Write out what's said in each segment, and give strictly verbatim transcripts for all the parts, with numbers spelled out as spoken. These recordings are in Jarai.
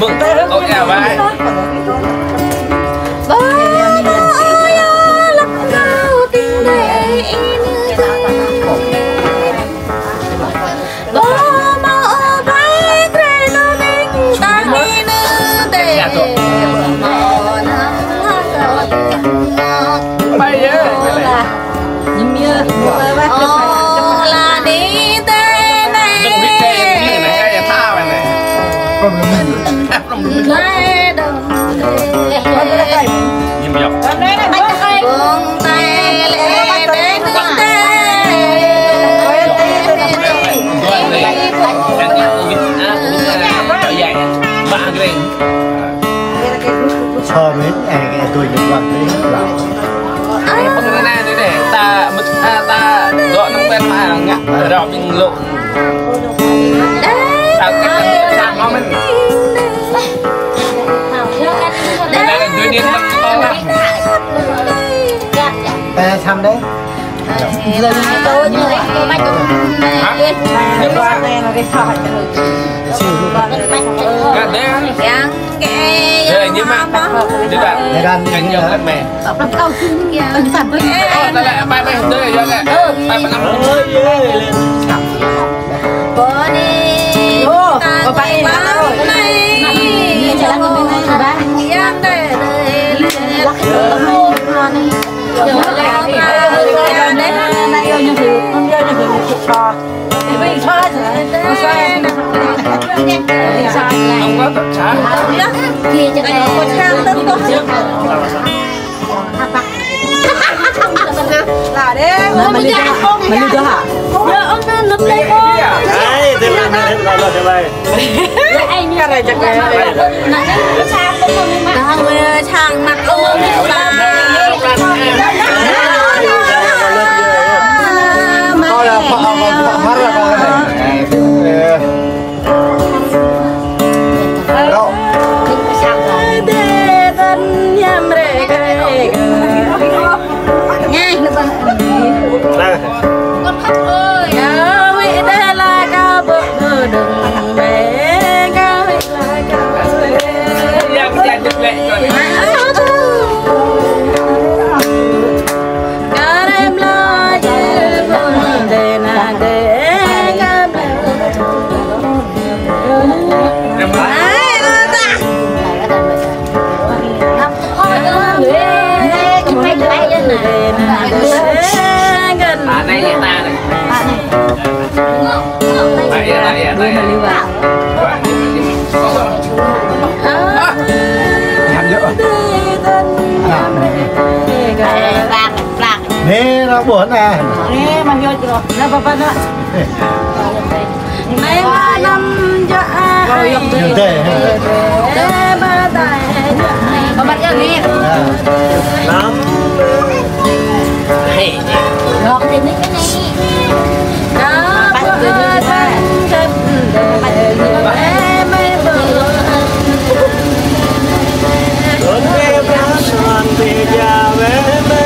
Mừng, ôi, à, vai. Sơm ih, ơ, kơ tui ñu ƀuăn tui ñu ƀuăn. Ơ, pơngơ̆ anai anai, ta mŭt, ơ, ta dŏ nŏng pĕn mă ngă, rŏ ƀing lŏ. Ta kĕt ta mŭt sa mơ̆n. Anai anai, dui anai ta kơtol lah. Ơ, sơm đơi. Nê, nó buồn à. Nê, mà vô chùa. Nó bà bà nó. Nê, mà năm giờ à. Kau yang dê. Dê, bà ta Năm. Hay. Lọt thì nó cái này. Đó, có thân gấp đời em em. Con bé bác con bé già bé bé.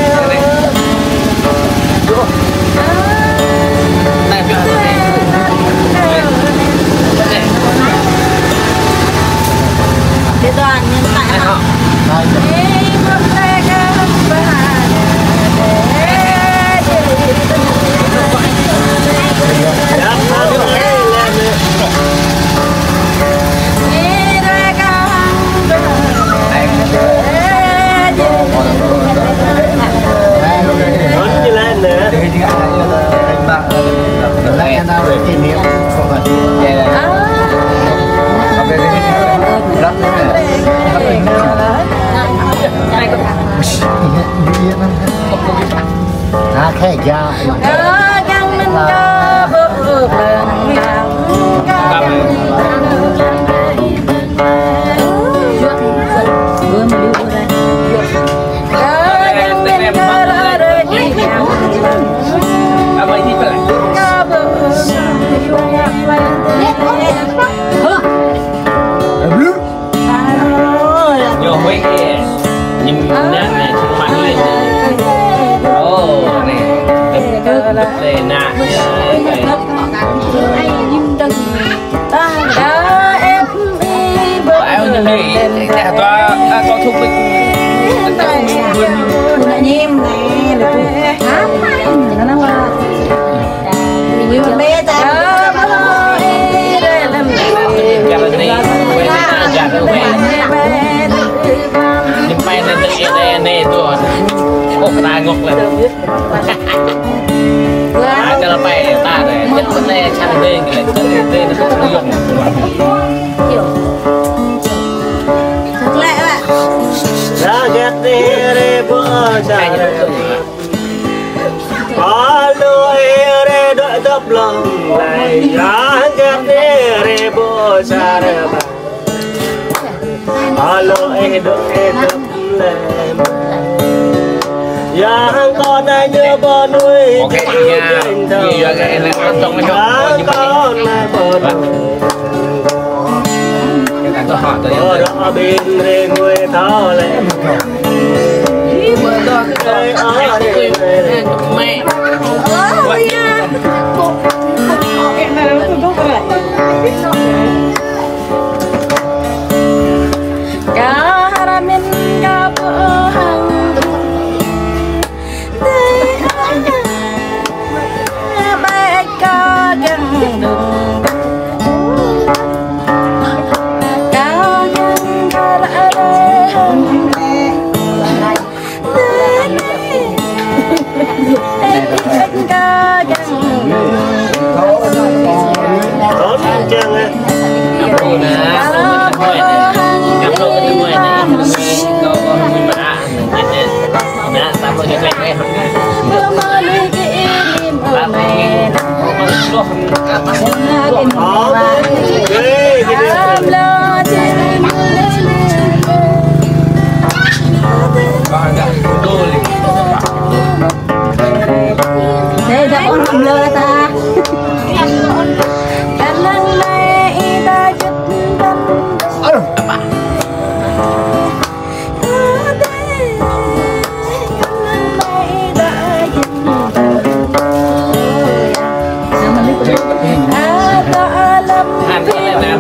Alo, ih dŏ dŏp lŏng lĕ, yang gơ̆t ih ƀu čar ƀă. Alo, ih dŏ ih dŏp lĕ. Yang kơ anai ñu ƀu nuih. Yang kơ anai ƀu nuih. Ơ, ră ƀing ring wơi thâo lĕ.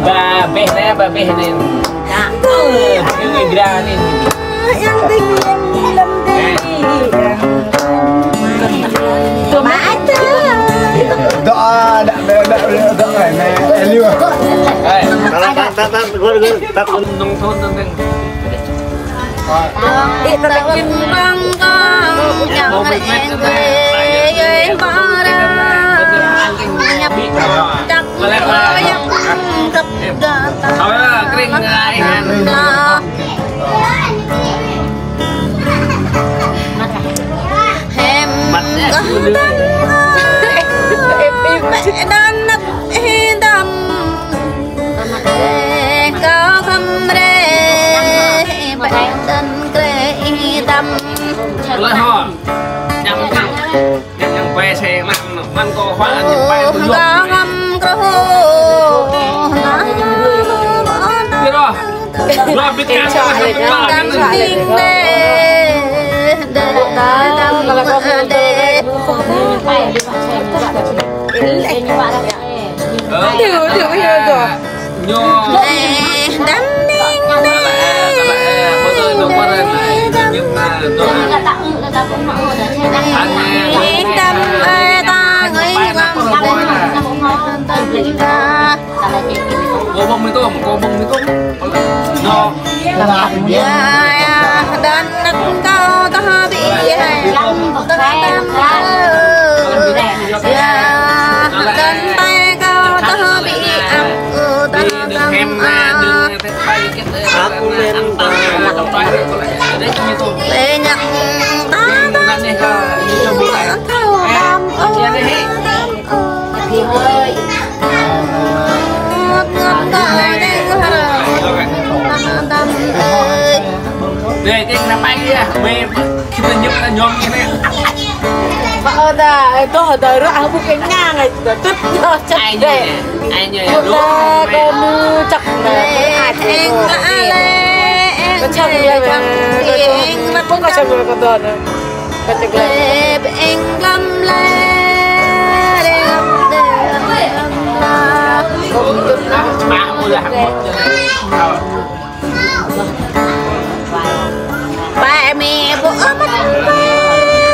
Ba beh ne, ba beh ne. Ơ, ini gerah ni. Dŏ, dŏ, dŏ, dŏ, dŏ, dŏ, ne, Eliu. Hai. Nông thôn, nông thôn. Lơi hŏ. Ñăm, ñăm. Ñăm, ñăm, pai xe lăm, măn kơ hua, ñăm pai tu yŏk. Kơ ngăm kơ hô. Piro? Lo bit kan. Ê, chua lĕ, ñăm, ñăm, ñăm, ñăm. Điều, điều, điều, điều. Nê, đăm ning, ning, ning, ning, ning, ning, ning. Ê, đăm, ê, ta, ê, đăm, đăm, đăm, đăm, đăm. Kobong mì tôm, kobong mì tôm. Nô. Ya, ya, đơ̆n năk kâo tah ƀing ih hai. Tơdah tăm ơ. Ya, đơ̆n tai kâo tah ƀing ih ăp. Ơ, tơdah tăm ơ. Lĕ ñăk ta tăm ơ. Tơdah tăm ơ. Ơ. Ngăt, ngăt, ngăt, ngăt. Đăm, đăm, ơi. Đê, đê, kenapa ya? Mê, kita nyup, ta nyom ini. Ơ, ta, ơ, tơ, tơ, ră, ah, ƀu kơ ña ngai, tơ, tơ, tơ, čăk. Ai ñu, ai ñu, ya, ƀu ta, đu, kơ mê. Ñu čăk, nă, kơ ai, eng, tơ, la, le, eng, kơ čăk, čăk, le, čăk, tơ, tơ, eng, la, ƀu kơ čăk, kơ tơ, nă. Kơ čăk, le. Le, eng, lăm, le, le, lăm, le, lăm, le. Pai mê ƀu ơ măt pai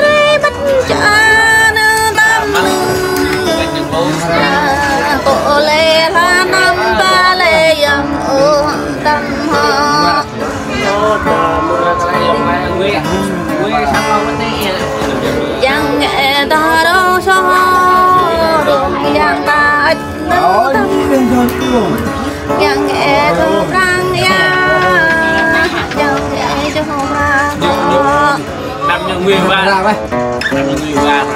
rơi măt čan tăm. Ƀu lĕ hla năm ba lĕ yang ơ tăm hă. Yang ê ta rô so rô yang ta Ơ, ñu đơ̆ng dơ̆ng. Yang ê dơ̆ng prang ya. Yang ê dơ̆ng prang. Năm ñu nguy hiểm. Năm ñu nguy hiểm.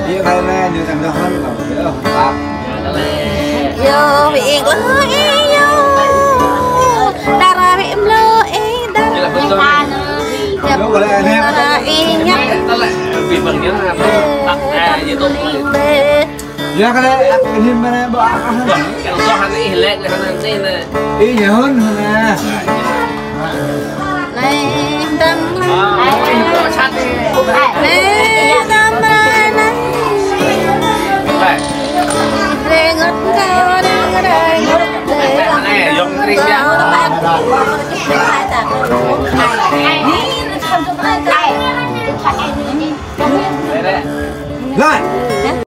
Iya, kayaknya ñu đơ̆ng dơ̆ng. Yo, ƀing ih lơi ih yo. Dara ƀing ih lơi ih, dara ƀing ih. Yo, boleh, aneh. Dara ih ñăk. Ƀing ih lơi. Ya, kơ lĕ, ak-, anŭn mơ̆n, ƀu ak-, ak-, anŭn. Wah, kơ lĕ, ih lĕ, lĕ, anŭn, anŭn, anŭn. Ih, ñu hŭn, hŭn, ah. Lĕ, dăm, lĕ. Ah, ih, kơ sat, ih. Lĕ, dăm, lĕ, lĕ. Lĕ. Lĕ, ngăt, kơ, lĕ, lĕ, ngăt, lĕ. Lĕ, yŏng kring, ya.